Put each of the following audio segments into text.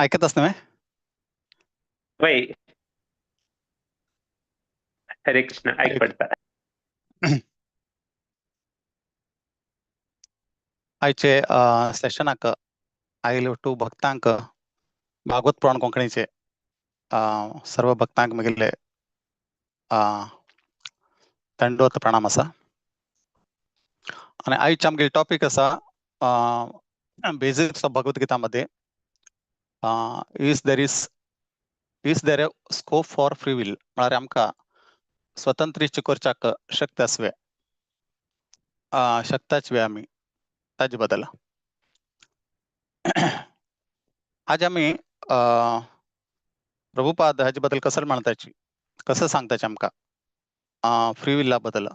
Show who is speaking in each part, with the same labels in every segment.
Speaker 1: आयकत न्हय?
Speaker 2: वय, हरे कृष्ण, आयक पडटा.
Speaker 1: आयचे सेशनाक आयले ಒಟ್ಟು भक्तांक भागवत पुराण कोंकणीचे सर्व भक्तांक म्हगेले दंडवत प्रणाम आसा. आनी आयचे आमगेले टॉपीक आसा बेसिक्स ऑफ भगवद्गीता मध्ये is there a scope for free will, म्हळ्यार आमकां स्वतंत्र इच्छा करच्याक शक्त आसवे, शकताच वे आमी ताजे बदल. आज आमी प्रभुपाद हाजे बद्दल कसं म्हणताची, कसं सांगताचे आमकां फ्री विल्ला बद्दल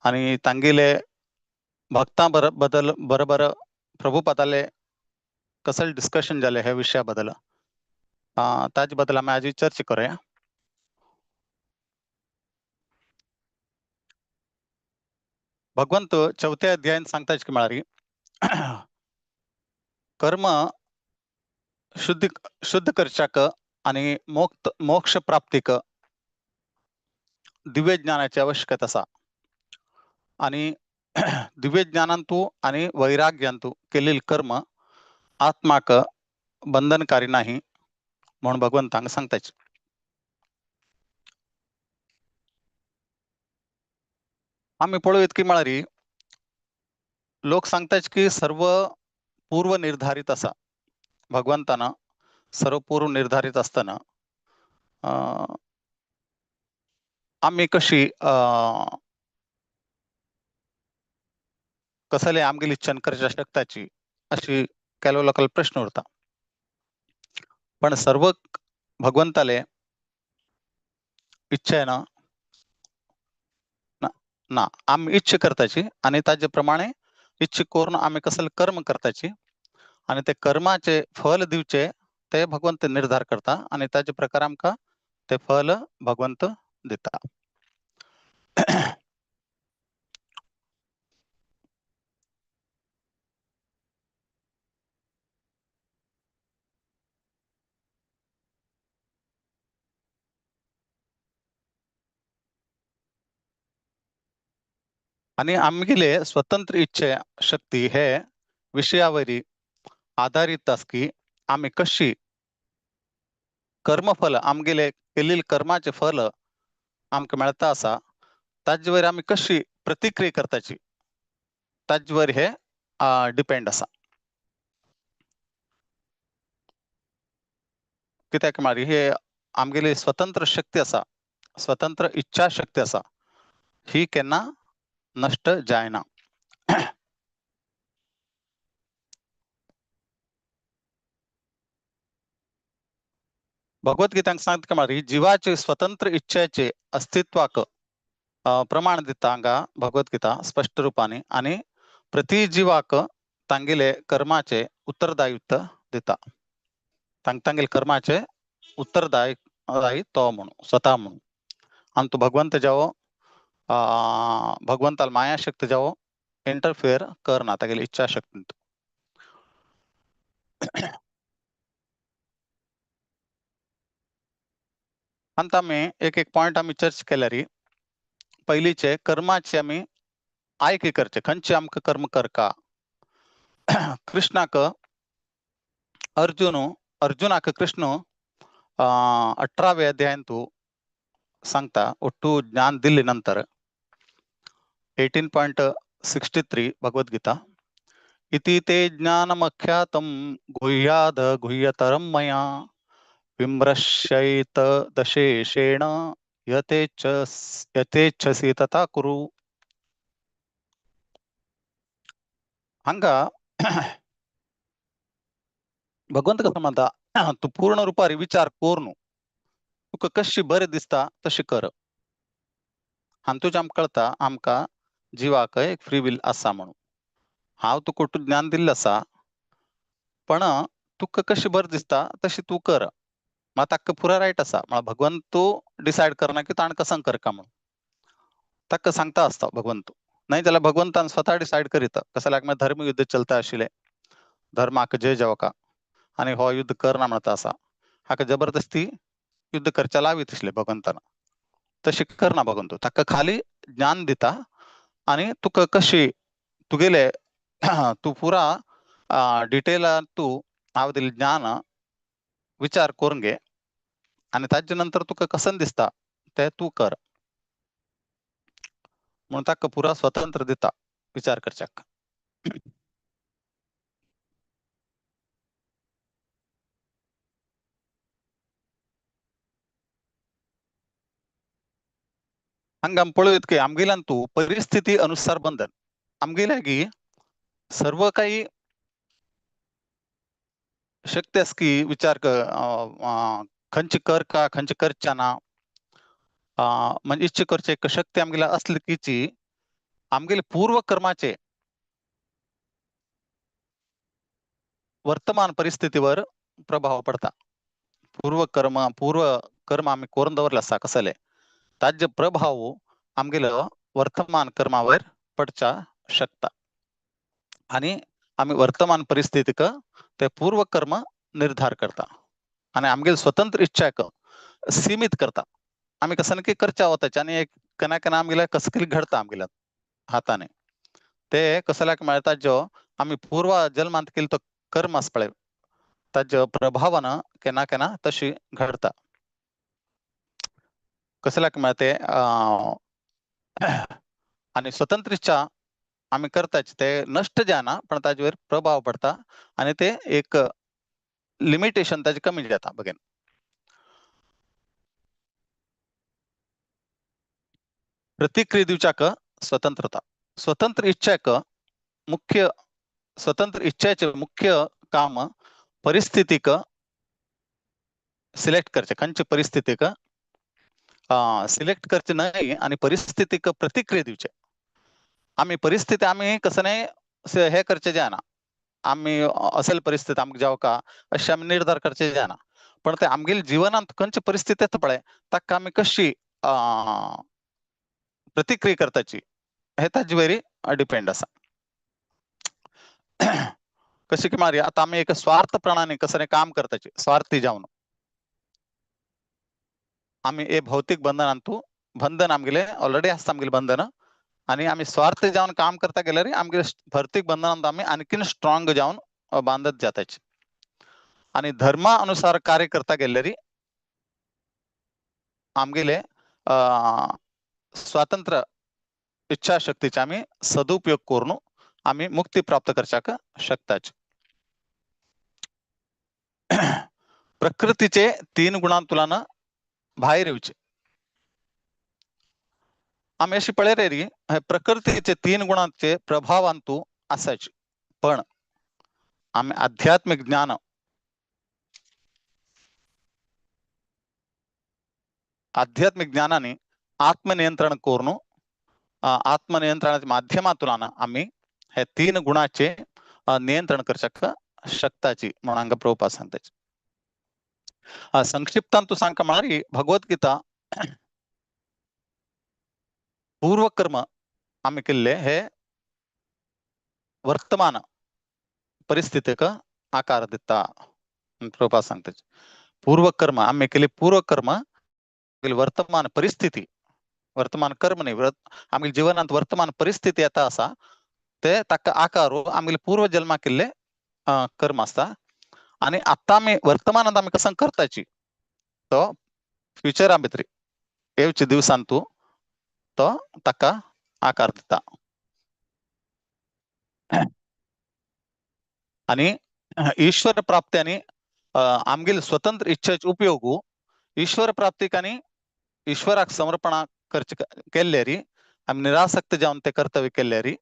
Speaker 1: आनी तांगेले भक्तां बद्दल बरोबर प्रभुपादाले कसं डिस्कशन जालें ह्या विशया बद्दल, ताजे बद्दल आमी आज चर्चा करूया. भगवंत चौथ्या अध्यायान सांगता की म्हळ्यार कर्म शुद्ध शुद्ध करच्याक आनी मोक्ष प्राप्तीक दिव्य ज्ञानाची आवश्यकता आसा. आनी दिव्य ज्ञानांतू आनी वैराग्यांतू केलेले कर्म आत्माक बंधनकारी नाही म्हणून भगवंतांक सांगताच. आमी पळोवयत की म्हळ्यार लोक सांगताच की सर्व पूर्व निर्धारित आसा, भगवंतान सर्व पूर्व निर्धारित असताना आमी कशी कसले आमगेली इच्छा करच्या शकताची अशी ಕೆಲವು लोकांक प्रश्न उरता. पण सर्व भगवंताले इच्छा ना ना आमी इच्छा करताची आनी ताजे प्रमाणे इच्छा करून आमी कसले कर्म करताची आनी ते कर्माचे फल दिवचे ते भगवंत निर्धार करता आनी ताजे प्रकार आमकां ते फल भगवंत दिता. आनी आमगेले स्वतंत्र इच्छा शक्ती हे विशयावरी आधारित आस की आमी कशी कर्मफल आमगेले केलेले कर्माचे फल आमकां मेळता आसा ताजे वयर आमी कशी प्रतिक्रिया करताची ताजे वयर हे डिपेंड आसा. कित्याक म्हळ्यार हे आमगेली स्वतंत्र शक्ती आसा, स्वतंत्र इच्छा शक्ती आसा, ही केन्ना नष्ट जायना. भगवद्गीतांक सांगता म्हळ्यार जिवाचे स्वतंत्र इच्छेचे अस्तित्वाक प्रमाण दिता हांगा भगवद्गीता स्पश्ट रूपाने आनी प्रति जिवाक तांगेले कर्माचे उत्तरदायित्व दिता, तांगेले कर्माचे उत्तरदायी तो म्हणून स्वतः म्हणून. आनी तो भगवंत जावो भगवंताल मायाशक्ती जावो इंटरफियर करना तागेली इच्छाशक्ती. आतां आमी एक एक पॉयंट आमी चर्चा केल्यार पयलींचे कर्माचे आमी आयके करचे, खंयचे आमकां कर्म करका. कृष्णाक अर्जुनाक कृष्ण 18व्या अध्यायान तूं सांगता ಒಟ್ಟು ज्ञान दिले नंतर 18.63 भगवद्गीता इति ते ज्ञानमख्यातं गुह्याद गुह्यतरं मया विमृश्यैत दशेषेण यथेच्छसि तथा कुरु. हांगा भगवंत कसं म्हणता तू पूर्ण रूपार विचार करून तुका कशी बरें दिसता तशी कर. हातूंत आमकां कळटा आमकां जिवाक एक फ्री will आसा म्हणून. हांव तुका ज्ञान दिल्लें आसा पण तुका कशी बरें दिसता तशी तूं कर. मात ताका पुरा रायट आसा, म्हळ्यार भगवंत तूं डिसायड करना की ताणें कसं करका म्हणून ताका सांगता आसता भगवंत. नाही जाल्यार भगवंतान स्वता डिसायड करीत कसं लायक मागीर धर्म युद्ध चलता आशिल्लें, धर्माक जय जावका आनी हो युद्ध करना म्हणता आसा, हाका जबरदस्ती युद्ध करच्या लावीत दिसले भगवंतान. तशें करना भगवंत, ताका खाली ज्ञान दिता आनी तुका कशी तुगेले तूं पुरा डिटेलान तूं हांव दिल्लें ज्ञान विचार करून घे आनी ताजे नंतर तुका कसन दिसता ते तूं कर म्हणून ताका पुरा स्वतंत्र दिता विचार करच्याक. हांगा आमी पळयत की आमगेल्यान तूं परिस्थिती अनुसार बंधन, आमगे लागीं सर्व काही शक्ती आसा की विचार खंयचे कर का खंयचे करच्या ना, म्हणजे इच्छा करचे एक शक्ती आमगेल्या असली कीची आमगेले पूर्व कर्माचे वर्तमान परिस्थितीवर प्रभाव पडता. पूर्व कर्म आमी करून दवरले आसा कसले ताजे प्रभाव आमगेलो वर्तमान कर्मावर पडच्या शकता आनी आमी वर्तमान परिस्थितीक ते पूर्व कर्म निर्धार करता आनी आमगेले स्वतंत्र इच्छाक सीमित करता. आमी कसं की करच्या वताचे आनी एक केन्ना केन्ना आमगेल्या कसं कितें घडता आमगेल्या हाताने ते कसल्याक मेळटा जो आमी पूर्व जल्मांत केल्लो तो कर्म आसा पळय ताज्या प्रभावान केन्ना केन्ना तशी घडता. कसल्याक मेळते आनी स्वतंत्र इच्छा आमी करताच ते नश्ट जायना पण ताजेर प्रभाव पडता आनी ते एक लिमिटेशन ताजे कमी जाता. बघेन प्रतिक्रिया दिवच्याक स्वतंत्रता, स्वतंत्र इच्छाक मुख्य, स्वतंत्र इच्छाचे मुख्य काम परिस्थितीक सिलेक्ट करचे, खंयचे परिस्थितीक सिलेक्ट करचे न्हय आनी परिस्थितीक प्रतिक्रिया दिवचे. आमी परिस्थिती आमी कसं न्हय हे करचे जायना, आमी असेल परिस्थिती आमकां जावका अशें आमी निर्धार करचे जायना, पण ते आमगेले जिवनांत खंयची परिस्थिती येता पळय ताका आमी कशी प्रतिक्रिया करताची हे ताजे वयर डिपेंड आसा. कशी की मारी आतां आमी एक स्वार्थ प्रणाने कसं काम करताची, स्वार्थी जावन आमी हे भौतीक बंधनांतू बंधन आमगेले ऑलरेडी आसता आमगेले बंधन आनी आमी स्वार्थ जावन काम करता गेल्यार आमगेले भौतीक बंधनांत आमी आणखीन स्ट्रॉंग जावन बांदत जाताची. आनी धर्मा अनुसार कार्य करता गेल्यार आमगेले स्वातंत्र्य इच्छाशक्तीचे आमी सदुपयोग करून आमी मुक्ती प्राप्त करच्याक शकताची. प्रकृतीचे तीन गुणांतुलान भायर येवचे. आमी अशी पळयले री प्रकृतीचे तीन गुणांचे प्रभावांतू आसाचे, पण आमी आध्यात्मिक ज्ञान आध्यात्मिक ज्ञानाने आत्मनियंत्रण करून आत्मनियंत्रणाच्या माध्यमातून आमी हे तीन गुणाचे नियंत्रण करच्याक शकताची म्हणून हांगा प्रभुपाद सांगताची. संक्षिप्तान तूं सांगता म्हळ्यार भगवद्गीता पूर्वकर्म आमी केल्ले हे वर्तमान परिस्थितीक आकार दिता प्रभुपाद सांगता. पूर्वकर्म आमी केले पूर्वकर्म वर्तमान परिस्थिती, वर्तमान कर्म न्ही, आमगे जिवनांत वर्तमान परिस्थिती येता आसा ते ताका आकार आमगेले पूर्व जल्मा केल्ले कर्म आसता आनी आतां आमी वर्तमानांत आमी कसं करताची तो फ्युचरा भितर येवचे दिवसान तूं तो ताका आकार दिता. आनी ईश्वर प्राप्ती आनी आमगेले स्वतंत्र इच्छेचो उपयोग ईश्वर प्राप्तीक आनी ईश्वराक समर्पणा करचे केल्ले री आमी निरासक्त जावन ते कर्तव्य केल्ले री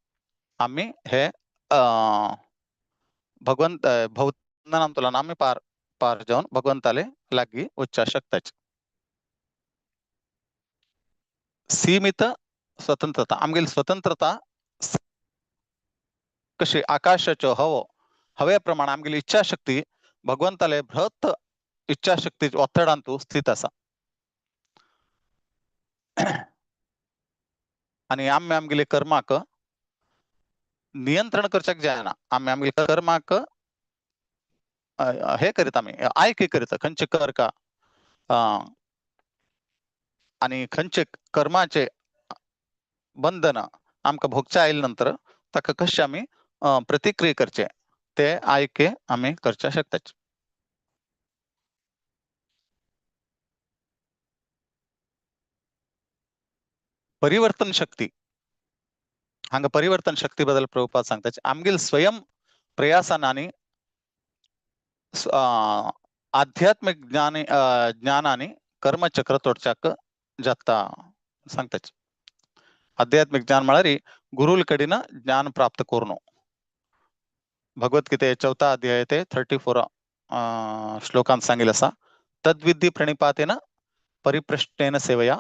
Speaker 1: आमी हे भगवंत भौतनांतल्यान आमी पार पार जावन भगवंताले लागीं वचपाक शकताची. सीमित स्वतंत्रता, आमगेली स्वतंत्रता कशी आकाशाचो हवो हवे प्रमाण आमगेली इच्छाशक्ती भगवंताले बृहत इच्छाशक्ती ಒತ್ತಡಂತೂ ಸ್ಥಿತ आसा. आनी आमी आमगेले कर्माक नियंत्रण करच्याक जायना, आमी आमगेले कर्माक हे करीत आमी आयके करीत खंयचे कर का आनी खंयचे कर्माचे बंधन आमकां भोगचे आयले नंतर ताका कशें आमी प्रतिक्रिया करचे ते आयके आमी करचे शकतात. परिवर्तन शक्ती हांगा परिवर्तन शक्ती बद्दल प्रभुपाद सांगता आमगेल स्वयं प्रयासान आनी आध्यात्मिक ज्ञानानी कर्मचक्र तोडच्याक जाता सांगता. आध्यात्मिक ज्ञान म्हळ्यार गुरुल कडेन ज्ञान प्राप्त करून भगवद्गीते 4 अध्याय ते 34 श्लोकांत सांगिल्लें आसा. तद्विद्धी प्रणिपातेन परिप्रश्नेन सेवया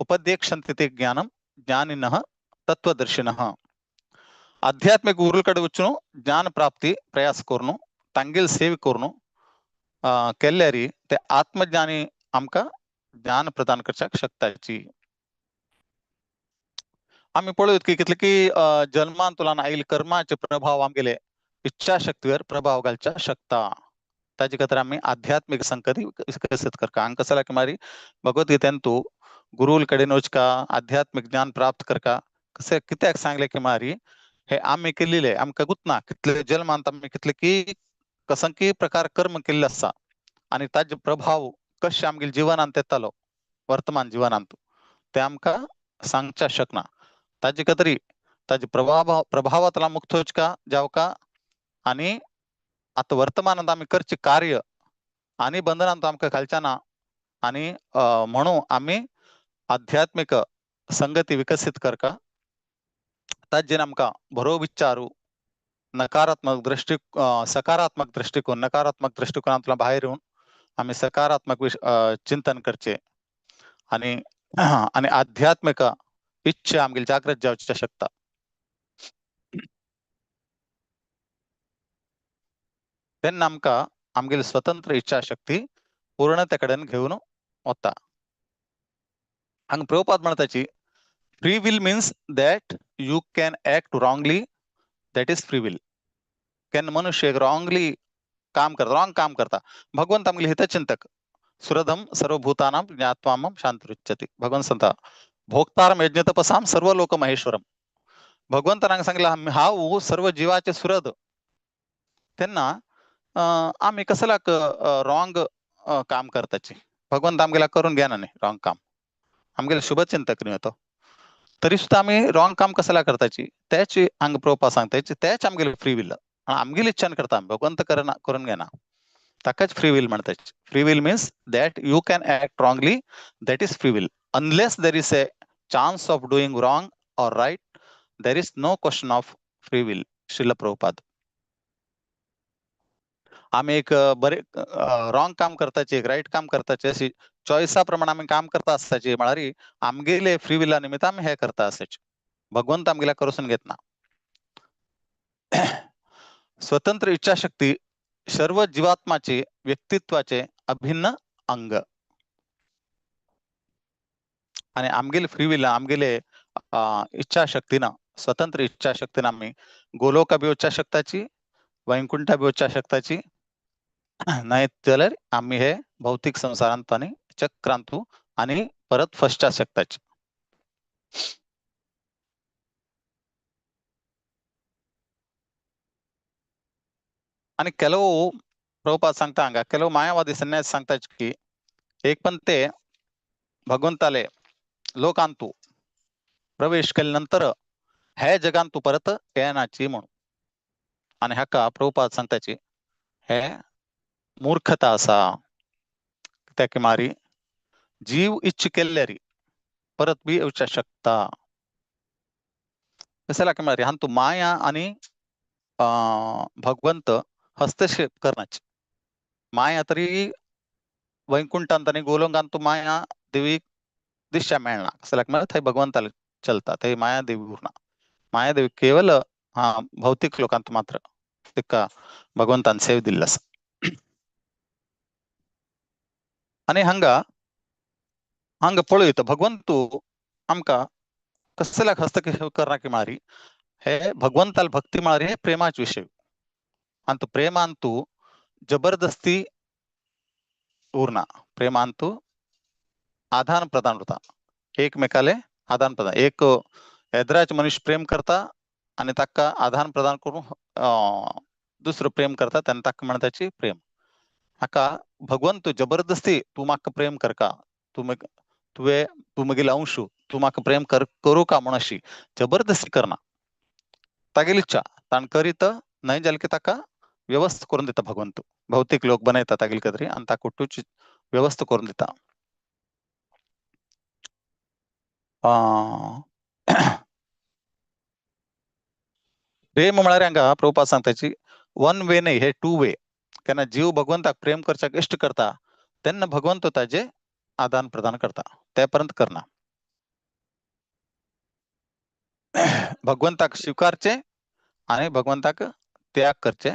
Speaker 1: उपदेक्षन्ति ते ज्ञानम ज्ञानिनः तत्वदर्शिनः. आध्यात्मिक गुरुल कडेन वचून ज्ञान प्राप्ती प्रयास करून तांगेल सेवे करून केल्यारी ते आत्मज्ञानी आमकां ज्ञान प्रदान करच्याक शकताची. आमी पळोवया की कितले की जन्मान तुलान आयिल्ले कर्माचे प्रभाव आमगेले इच्छाशक्तीवर प्रभाव घालच्या शकता. ताजे खातीर आमी आध्यात्मिक संगती विकसीत करका. हांगा कसो की मारी भगवद्गीतेन तूं गुरुल कडेन वचका आध्यात्मिक ज्ञान प्राप्त करका कशें कित्याक सांगलें की मारी हे आमी केल्ले आमकां गुतना कितले जल्मांत आमी कितले की कसंकी प्रकार कर्म केल्ले आसा आनी ताजे प्रभाव कशें आमगेले जिवनांत येतालो वर्तमान जिवनांत ते आमकां सांगच्या शकना. ताजे खातीर ताजे प्रभावांतल्यान मुक्त वचका जावका आनी आतां वर्तमानांत आमी करचें कार्य आनी बंधनांत आमकां घालचे ना आनी म्हणून आमी आध्यात्मिक संगती विकसीत करका. ताजेर आमकां बरो विचारू नकारात्मक दृष्टी सकारात्मक दृष्टिकोन नकारात्मक दृष्टिकोनांतल्यान भायर येवन आमी सकारात्मक चिंतन करचे आनी आनी आध्यात्मिक इच्छा आमगेली जागृत जावची शकता. तेन्ना आमकां आमगेली स्वतंत्र इच्छाशक्ती पूर्णते कडेन घेवन वता. हांगा Prabhupada म्हणटाची free will means that you can act wrongly, that is free will. केन्ना मनुष्य एक रॉंगली काम करता, रॉंग काम करता, भगवंत आमगेले हितचिंतक सुरधम सर्वभूतानां ज्ञात्वामं शांतिरुच्यते. भगवंत सांगता भोक्तारम यज्ञतपसाम सर्व लोक महेश्वरम. भगवंतान हांगा सांगला हांव सर्व जिवाचे सुरद. तेन्ना आमी कसल्याक रॉंग काम करताची भगवंत आमगेला करून घेना न्ही रॉंग काम, आमगेले शुभचिंतक न्ही तो, तरी सुद्दां आमी रॉंग काम कसल्या करताची तेच हांगा प्रभुपाद सांगता तेच आमगेले फ्री will आमगेली इच्छान करता भगवंत करून घेना ताकाच free will म्हणटाची. Free will means that you can act wrongly, that is free will. Unless there is a chance of doing wrong or right there is no question of free will. Srila Prabhupada. आमी एक बरे wrong काम करताचे एक right काम करताचे अशी चॉयसा प्रमाणे आमी काम करता आसताचे म्हळ्यार आमगेले फ्री विला निमित्त आमी हे करता आसाचे भगवंत आमगेल्या करूसून घेतना. स्वतंत्र इच्छाशक्ती सर्व जीवात्माचे व्यक्तित्वाचे अभिन्न अंग आणि आमगेले फ्री will आमगेले इच्छाशक्तीना स्वतंत्र इच्छाशक्तीन आमी गोलोका बी वचच्या शकताची वैकुंठा बी वचच्या शकताची नाही जाल्यार आमी हे भौतिक संवसारांत आनी चक्रांतू आनी परत फसच्या शकताची. आनी ಕೆಲವು प्रभुपाद सांगता हांगा ಕೆಲವು मायावादी संन्यास सांगता की एक पण ते भगवंताले लोकांतू प्रवेश केले नंतर हे जगांतू परत येनाची म्हणून. आनी हाका प्रभुपाद सांगताची हे मूर्खता आसा कित्याक मारी जीव इच्छ केल्ल्यारी परत बी येवच्या शकता. कसल्याक मारी हांतू माया आनी भगवंत हस्तक्षेप करनाची. माया तरी वैकुंठांत आनी गोलोकांत माया देवी दिश्या मेळना कसल्याक म्हळ्यार थंय भगवंताले चलता थंय माया देवी उरना. माया देवी केवल हा भौतिक लोकांत मात्र तिका भगवंतान सेव दिल्लो आसा. आनी हांगा हांगा पळयत भगवंतू आमकां कसल्याक हस्तक्षेप करना की मारी हे भगवंताल भक्ती म्हळ्यार हे प्रेमाचे विशय आनी तो प्रेमान तूं जबरदस्ती उरना, प्रेमांतु आदान प्रदान उरता, एकमेकाले आदान प्रदान. एक एदराज मनीस प्रेम करता आनी ताका आदान प्रदान करून दुसरो प्रेम करता तेन्ना ताका म्हणटाची प्रेम. हाका भगवंत जबरदस्ती तूं म्हाका प्रेम करका, तूं तुवें तूं म्हगेले अंशू, तूं म्हाका प्रेम करूं का म्हूण अशी जबरदस्ती करना, तागेली इच्छा ताण करीत न्हय जाल्यार की ताका व्यवस्था करून दिता भगवंत. भौतीक लोक बनयता तागेली कदरी आनी ताका कुटूच व्यवस्था करून दिता. प्रेम म्हळ्यार हांगा प्रभुपाद सांगताची वन वे न्हय, हे टू वे. केन्ना जीव भगवंताक प्रेम करच्याक इश्ट करता तेन्ना भगवंत ताजे आदान प्रदान करता, ते पर्यंत करना. भगवंताक स्विकारचे आनी भगवंताक त्याग करचे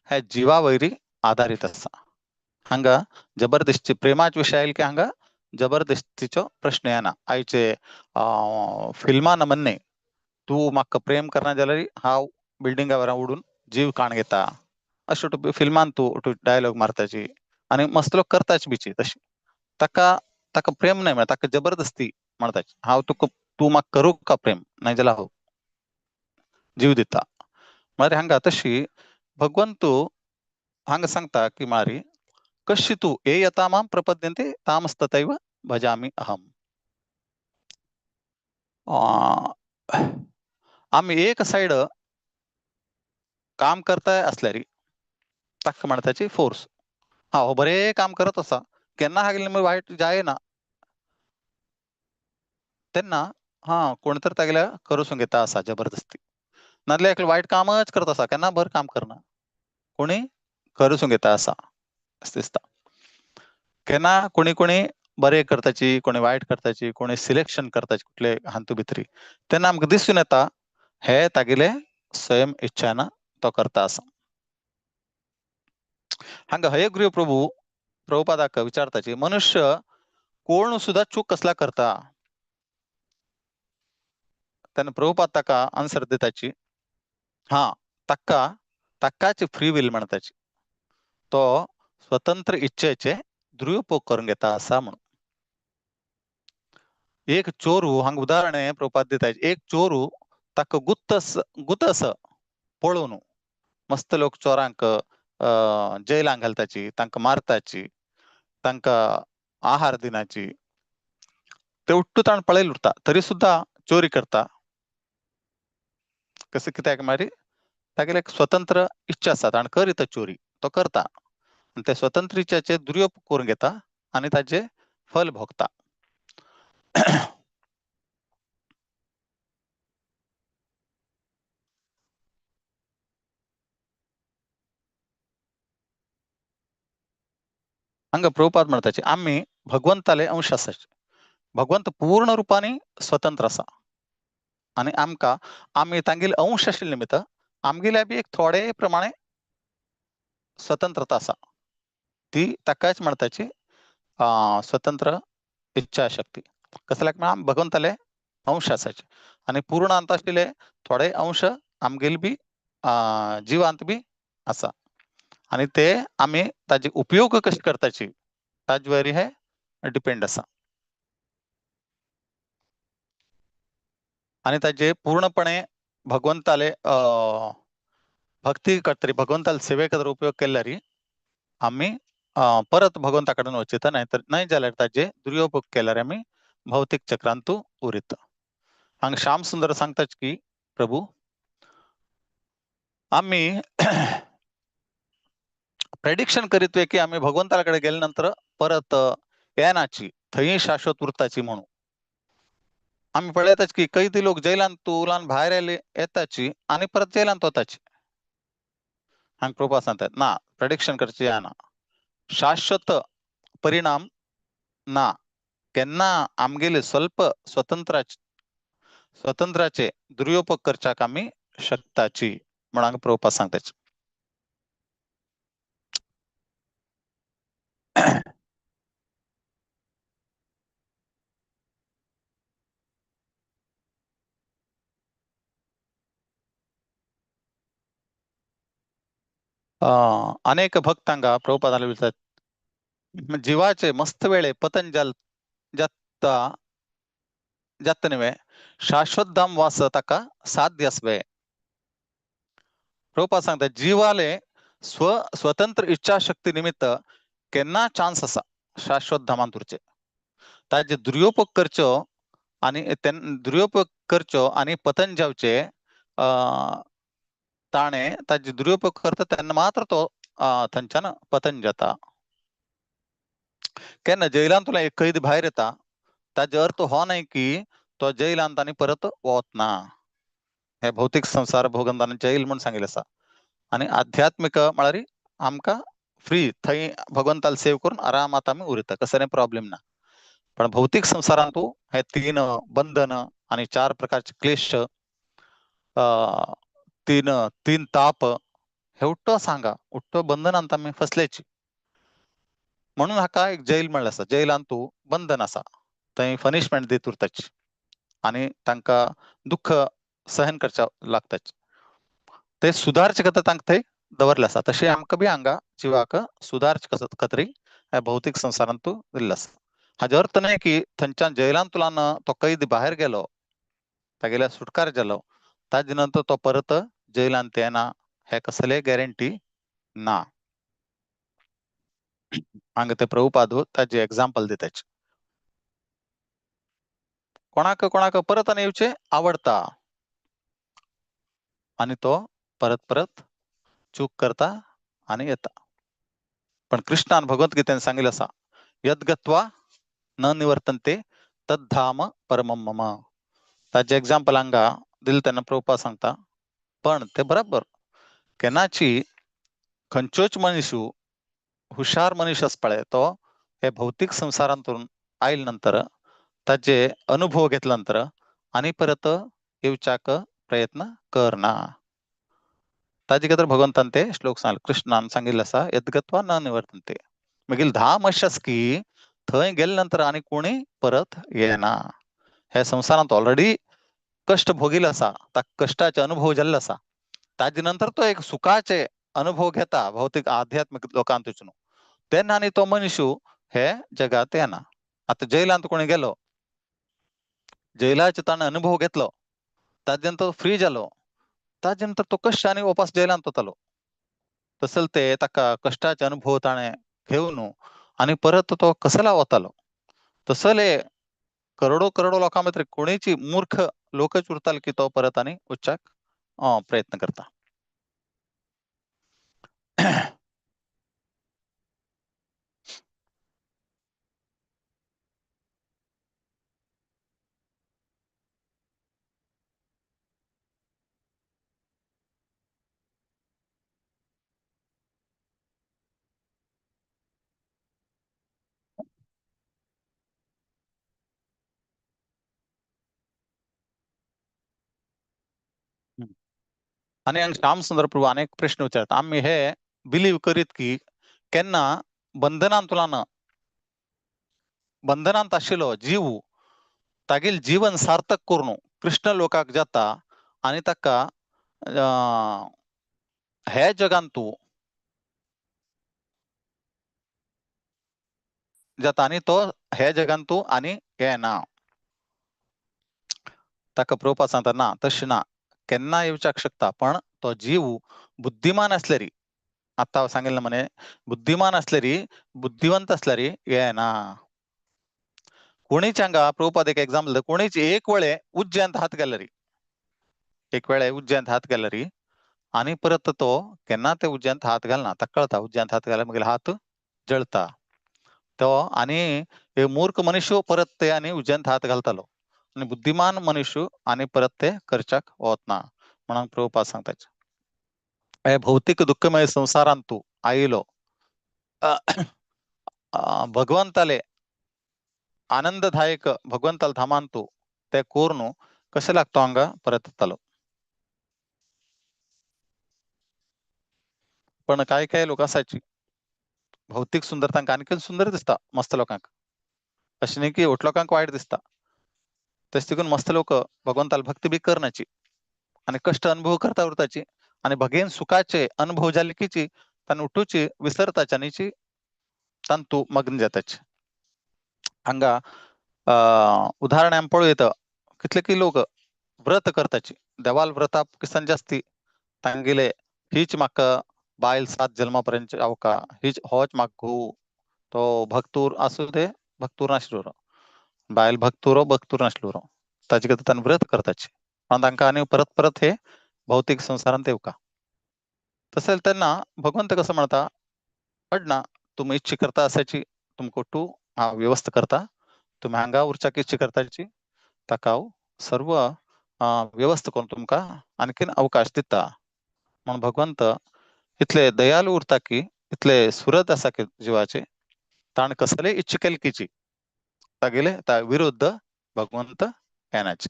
Speaker 1: हे जिवा वैरी आधारित आसा. हांगा जबरदस्ती प्रेमाचे विशय आयल की हांगा जबरदस्तीचो प्रश्न येना. आयचे फिल्मान म्हणणे तूं म्हाका प्रेम करना जाल्यार हांव बिल्डिंगा वयर उडून जीव काण घेता अशें तूं फिल्मान तूं डायलॉग मारताची आनी मस्त लोक करताच बिची तशी. ताका ताका प्रेम न्हय म्हळ्यार ताका जबरदस्ती म्हणटाची, हांव तुका तूं म्हाका करूं का प्रेम, नाय जाल्यार हांव जीव दिता. म्हळ्यार हांगा तशी भगवंत हांगा सांगता की मारी कशी तूं ये यथा मां प्रपद्यन्ते तामस्तथैव भजामि अहम. आमी एक सायड काम करताय असल्यारी ताका म्हणटाची फोर्स, हा हो बरें काम करत आसा, केन्ना हागेलें वायट जायना तेन्ना हा कोण तर तागेल्या करूं घेता आसा जबरदस्ती, नाजाल्यार एकलो वायट कामच करत आसा, केन्ना बरें काम करना, कोणी करूं घेता आसा अशें दिसता. केन्ना कोणी कोणी बरें करताची, कोणी वायट करताची, कोणी सिलेक्शन करताची कुठले हातूंत भितरी, तेन्ना आमकां दिसून येता हे तागेले स्वयं इच्छान तो करता आसा. हांगा हयग्रीव प्रभू प्रभुपादाक विचारताची मनुष्य कोण सुद्धा चूक कसला करता, तेन्ना प्रभुपाद ताका आन्सर दिताची हा ताका ताकाच फ्री will म्हणटाची, तो स्वतंत्र इच्छेचे दुरुपयोग करून घेता आसा म्हणून. एक चोरू हांगा उदाहरण आहे प्रभुपाद दिता, एक चोरू ताका गुत्तस गुतस पळोवन मस्त लोक चोरांक जैलांक घालताची, तांकां मारताची, तांकां आहार दिनाची, ते उट्टू ताण पळयले उरता तरी सुद्धा चोरी करता. कशें कित्याक मारी तागेले एक स्वतंत्र इच्छा आसा, ताण करीत चोरी तो करता आनी ते स्वतंत्र इच्छाचे दुरुपयोग करून घेता आनी ताजे फल भोगता. हांगा प्रभुपाद म्हणटाचे आमी भगवंताले अंश आसाचे, भगवंत पूर्ण रुपाने स्वतंत्र आसा आनी आमकां आमी तांगेले अंश आशिल्ले निमित्त आमगेले बी एक थोडे प्रमाणे स्वतंत्रता आसा, ती ताकाच म्हणटाची स्वतंत्र इच्छा शक्ती. कसल्याक म्हळ्यार भगवंताले अंश आसाचे आनी पूर्ण अंत आशिल्ले थोडे अंश आमगेले बी जिवांत बी आसा आनी ते आमी ताजे उपयोग कशे करताची ताजे वयर हे डिपेंड आसा आनी ताजे पूर्णपणे भगवंताले भक्ती करतरी भगवंताले सेवे खातीर उपयोग केल्यार आमी परत भगवंता कडेन वचिता, नाय तर न्हय जाल्यार ताजे दुरुपयोग केल्यार आमी भौतीक चक्रांतू उरिता. हांगा श्याम सुंदर सांगताच की प्रभू आमी प्रेडिक्शन करीत की आमी भगवंता कडेन गेले नंतर परत येनाची, थंय शाश्वत उरताची म्हणून. आमी पळयताच की कैदी लोक जैलांत तुलान भायर आयले येताची आनी परत जैलांत वताची. हांगा प्रभुपाद सांगतात ना, प्रेडिक्शन करची ना, शाश्वत परिणाम ना, केन्ना आमगेले स्वल्प स्वतंत्राचे दुरुपयोग करच्याक आमी शकताची म्हणून हांगा प्रभुपाद सांगताची. अनेक भक्तांगा प्रभुपादाला विचारतात, जीवाचे मस्त वेळे पतन जल जाता जाता न्हय शाश्वत धाम वास ताका साध्य आसवे. प्रभुपाद सांगता जीवाले स्वतंत्र इच्छाशक्ती निमित्त केन्ना चान्स आसा शाश्वत धामांत उरचे, ताजे दुर्योपयोग करचो आनी दुर्योपयोग करचो आनी पतन जावचे ताणें ताजे दुर्योपयोग करता तेन्ना मात्र तो थंयच्यान पतन जाता. केन्ना जैलांतल्यान एक कैद भायर येता ताजो अर्थ हो न्हय की तो जैलांत आनी परत वतना. हे भौतीक संवसार भोगन जैल म्हूण सांगिल्लें आसा. आनी आध्यात्मीक म्हळ्यार आमकां फ्री थंय भगवंताल सेव करून आरामात आमी उरता, कसलें प्रॉब्लेम ना. पण भौतीक संवसारांत हे तीन बंधन आनी चार प्रकारचे क्लेश, तीन ताप हे उट्टो सांगा, उट्टो बंधनांत आमी फसल्याची. म्हणून हाका एक जैल म्हणलें आसा. जैलांत बंधन आसा, थंय पनिशमेंट दीत उरताची आनी तांकां दुख्ख सहन करचें लागताच. ते सुदारचे खातीर तांकां थंय दवरलें आसा. तशें आमकां बी हांगा जिवाक सुदारचे खातीर ह्या भौतीक संवसारांत दिल्लें आसा. हाजो अर्थ न्हय की थंयच्यान जैलांतल्यान तो कैद भायर गेलो, तागेल्या सुटकार जालो, ताजे नंतर तो परत जैलांत येना हे कसले गॅरंटी ना. हांगा ते प्रभुपाद ताजे एग्जाम्पल दिताचे. कोणाक कोणाक परत आनी येवचें आवडटा आनी तो परत परत चूक करता आनी येता. पण कृष्णान भगवद्गीतेन सांगिल्लें आसा, यद्गत्वा न निवर्तन्ते तद्धाम परमं मम. ताजें एग्जाम्पल हांगा दिलें तेन्ना प्रभुपाद सांगता, पण ते बरोबर केन्नाची खंयचोच मनीस हुशार मनीस आसता पळय तो हे भौतीक संवसारांतून आयले नंतर ताजे अनुभव घेतल्या नंतर आनी परत येवच्याक प्रयत्न करना. ताजे खातीर भगवंतान ते श्लोक सांगले, कृष्णान सांगिल्लें आसा, यद्गत्वा न निवर्तन्ते. मागीर धाम अशें आसा की थंय गेले नंतर आनी कोणूय परत येना. हे संवसारांत ऑलरेडी कश्ट भोगिल्ले आसा, त्या कश्टाचे अनुभव जाल्ले आसा, ताजे नंतर तो एक सुखाचे अनुभव घेता भौतीक आध्यात्मीक लोकांतूच न्हू, तेन्ना आनी तो मनीस हे जगांत येना. आतां जैलांत कोणी गेलो, जैलाचो ताणें अनुभव घेतलो, ताजे नंतर फ्री जालो, ताजे नंतर तो कश्ट आनी वापस जैलांत वतालो. तसल ते ताका कश्टाचे अनुभव ताणें घेवन आनी परत तो कसला वतालो. तसले करोडो करोडो लोकां भितर कोणीची मूर्ख लोकच उरताले की तो परत आनी वचपाक प्रयत्न करता. आनी हांगा श्याम सुंदर प्रभू अनेक प्रश्न विचारता. आमी हे बिलीव करीत की केन्ना बंधनांतल्यान बंधनांत आशिल्लो जीव तागेल जीवन सार्थक करून कृष्ण लोकाक जाता आनी ताका हे जगांतू जाता आनी तो हे जगांतू आनी येना. ताका प्रभुपाद सांगता ना, तशें ना, केन्ना येवच्याक शकता, पण तो जीव बुद्धिमान आसल्यारी, आतां सांगिल्लें म्हणे बुद्धिमान आसल्यारी, बुद्धिवंत आसल्यारी येना. कोणीच हांगा प्रभुपाद एक एग्जाम्पल दिता, कोणीच एक वेळे उज्ज्यांत हात घाल्यारी, एक वेळे उज्ज्यांत हात घाल्यारी आनी परत तो केन्ना ते उज्ज्यांत हात घालना, ताका कळटा उज्ज्यांत हात घाल्यार मागीर हात जळता तो, आनी एक मूर्ख मनीस परत ते आनी उज्ज्यांत हात घालतालो, आनी बुद्धिमान मनीस आनी परत ते करच्याक वतना. म्हणून प्रभुपाद सांगता हे भौतीक दुःखमय संवसारांत तूं आयलो भगवंताले आनंददायक भगवंताल धामान तूं ते करून कशें लागतो हांगा परत येतालो. पण काय काय लोक आसाची भौतीक सुंदरतांक आणखीन सुंदर दिसता मस्त लोकांक, अशें न्ही की ओट लोकांक वायट दिसता, तशें देखून मस्त लोक भगवंताल भक्ती बी करनाची आनी कश्ट अनुभव करता उरताची आनी भगेन सुखाचे अनुभव जाले कीची तांणी उठूची विसरताची आनी तांतू मग्न जाताची. हांगा उदाहरण आमी पळोवं येता, कितले की लोक व्रत करताची, देवाल व्रता किसान जास्ती तांगेले हीच म्हाका बायल 7 जन्मा पर्यंत आवका, हीच होच म्हाका घोव, तो भक्तूर आसूं ते भक्तूर नासलो, बायल भक्तुरो भक्तूर नासलो, ताजे खातीर तांणी व्रत करताची. पण तांकां आनी परत परत हे भौतीक संवसारांत येवका. तशें तेन्ना भगवंत कसो म्हणटा, अडना तुमी इच्छा करता आसाची, तुमकां तूं हांव व्यवस्था करता, तुमी हांगा उरच्याक इच्छा करताची, ताका हांव सर्व व्यवस्था करून तुमकां आणखीन अवकाश दिता. म्हणून भगवंत इतले दयालू उरता की, इतले सुरत आसा की जिवाचे, ताणें कसले इच्छा केली कीची तागेले त्या विरुद्ध भगवंत येनाचे.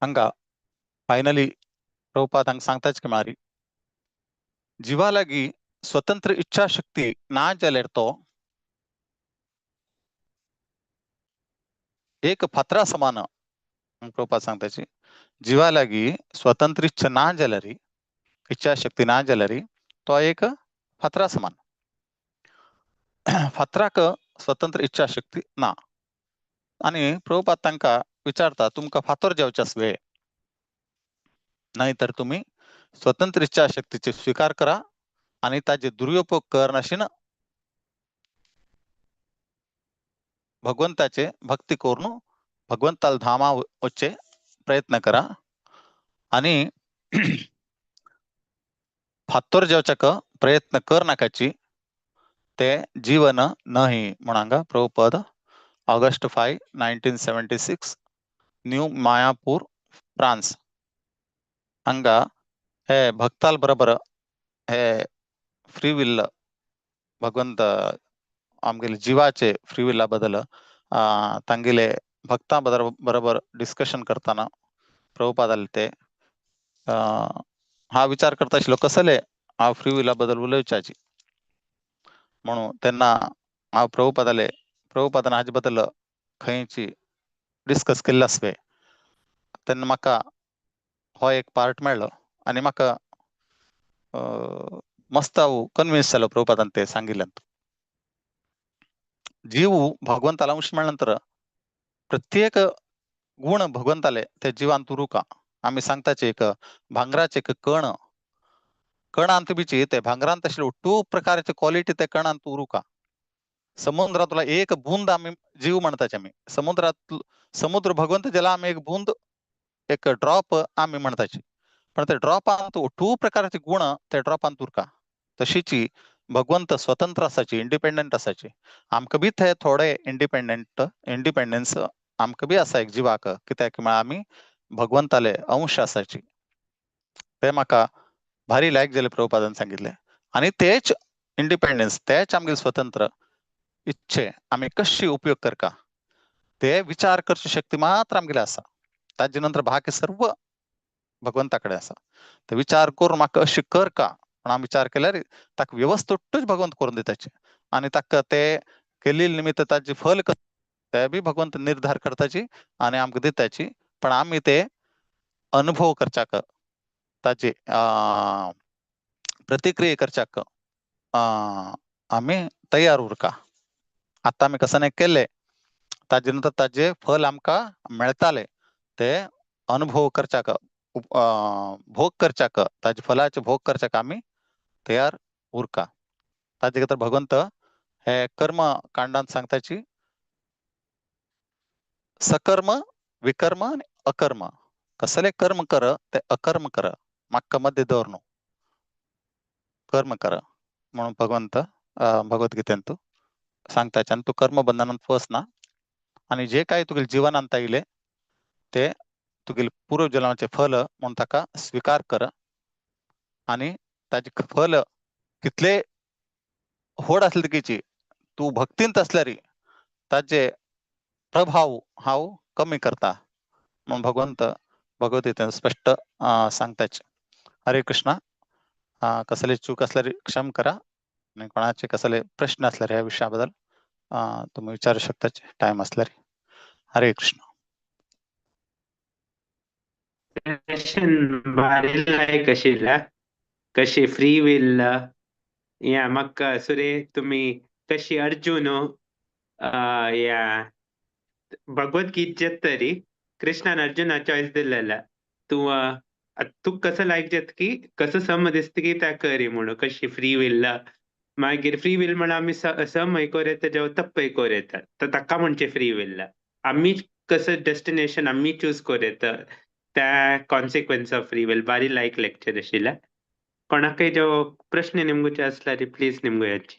Speaker 1: हांगा फायनली प्रभुपाद हांगा सांगताच की मारी जिवा लागी स्वतंत्र इच्छाशक्ती ना जाल्यार तो एक फातरा समान. प्रभुपाद सांगताची जिवा लागी स्वतंत्र इच्छा ना जाल्यार, इच्छाशक्ती ना जाल्यार तो एक फातरा समान. फातराक स्वतंत्र इच्छाशक्ती ना. आनी प्रभुपाद तांकां विचारता, तुमकां फातर जेवचे आसवे, नाही तर तुमी स्वतंत्र इच्छाशक्तीचे स्वीकार करा आनी ताजे दुरुपयोग करनाशिन भगवंताचे भक्ती करून भगवंताल धामा वचचे प्रयत्न करा. आनी फातर जेवच्याक प्रयत्न कर नाकाची ते जीवन नाही. म्हूण हांगा Prabhupad August 5, 1976, new Mayapur, France हांगा हे भक्ताल बरोबर हे फ्री will भगवंत आमगेले जिवाचे फ्री विल्ला बद्दल तांगेले भक्तां बरोबर डिस्कशन करतना प्रभुपादाले ते हा विचार करता आशिल्लो कसले हांव फ्री विला बद्दल उलोवच्याची. म्हणून तेन्ना हांव प्रभुपादाले प्रभुपादान हाजे बद्दल खंयची डिस्कस केल्ले आसवे तेन्ना म्हाका हो एक पार्ट मेळ्ळो आनी म्हाका मस्त हांव कन्विन्स जालो प्रभुपादान ते सांगिल्ल्यान. जीव भगवंताला अंश मेळ्ळे नंतर प्रत्येक गुण भगवंताले ते जिवांत उरूका. आमी सांगताचे एक भांगराचे एक कण, कणांत बीची ते भांगरांत आशिल्ले टू प्रकारचे क्वालिटी ते कणांत उरूका. समुद्रातला एक बूंद आमी जीव म्हणताचे, आमी समुद्रात समुद्र भगवंत ज्याला आमी एक बूंद एक ड्रॉप आमी म्हणताची, पण ते ड्रॉपांत टू प्रकारचे गुण ते ड्रॉपांत उरका. तशीची भगवंत स्वतंत्र आसाची, इंडिपेंडंट आसाची. आमकां बी ते थोडे इंडिपेंडन्स आमकां बी आसा एक जिवाक, कित्याक म्हळ्यार आमी भगवंताले अंश आसाची. ते म्हाका भारी लायक जाले प्रभुपादान सांगितले. आनी तेच इंडिपेंडन्स, तेच आमगेले स्वतंत्र इच्छे आमी कशी उपयोग करका ते विचार करची शक्ती मात्र आमगेले आसा. ताजे नंतर बाकी सर्व भगवंता कडेन आसा. ते विचार करून म्हाका अशी कर का पण आमी विचार केल्यार ताका व्यवस्थितूच भगवंत करून दिताचे आनी ताका ते केल्ले निमित्त ताजे फल ते बी भगवंत निर्धार करताची आनी आमकां दिताची. पण आमी ते अनुभव करच्याक ताजे प्रतिक्रिया करच्याक आमी तयार उरका. आतां आमी कसं नाही केले ताजे नंतर ताजे फल आमकां मेळताले ते अनुभव करच्याक भोग करच्याक ताजे फलाचे भोग करच्याक आमी तयार उरका. ताजे खातीर भगवंत हे कर्म कांडांत सांगताची सकर्म विकर्म आनी अकर्म. कसले कर्म कर ते अकर्म कर, म्हाका मध्य दवर न्हू, कर्म कर म्हणून भगवंत भगवद्गीतेंत सांगताचे. आनी तूं कर्म बंधनांत फस ना आनी जे काय तुगेले जिवनांत आयले ते तुगेले पूर्व जन्माचे फल म्हणून ताका स्विकार कर आनी ताजे फल कितले व्हड आसले तकीची तूं भक्तींत आसल्यार ताजे प्रभाव हांव कमी करता म्हणून भगवंत भगवद्गीतेन स्पश्ट सांगताचे. हरे कृष्णा. कसले चूक असल्यार क्षम करा आनी कोणाचे कसले प्रश्न असल्यार ह्या विशया बद्दल तुमी विचारू शकता टायम आसल्यार. हरे कृष्ण.
Speaker 2: सेशन भारी लायक आशिल्लें. कशी फ्री will या म्हाका सुरे तुमी कशी अर्जुन या भगवत गीत जेत तरी कृष्णान अर्जुना चॉयस दिलेला, तूं तूं कसं लायक जाता की कसं सम दिसता की त्या करी म्हणून. कशी फ्री will, मागीर फ्री will म्हणून आमी सम कोर येता जेव्हा तप्प कोर येता, तर ताका म्हणचे फ्री will. आमी कसं डेस्टिनेशन आमी चूज कोर येता त्या कॉन्सिक्वन्स ऑफ फ्री will. बारी लायक लेक्चर आशिल्लें. कोणाकय जो प्रश्न निमगुचे आसल्यार प्लीज निमगुयाची.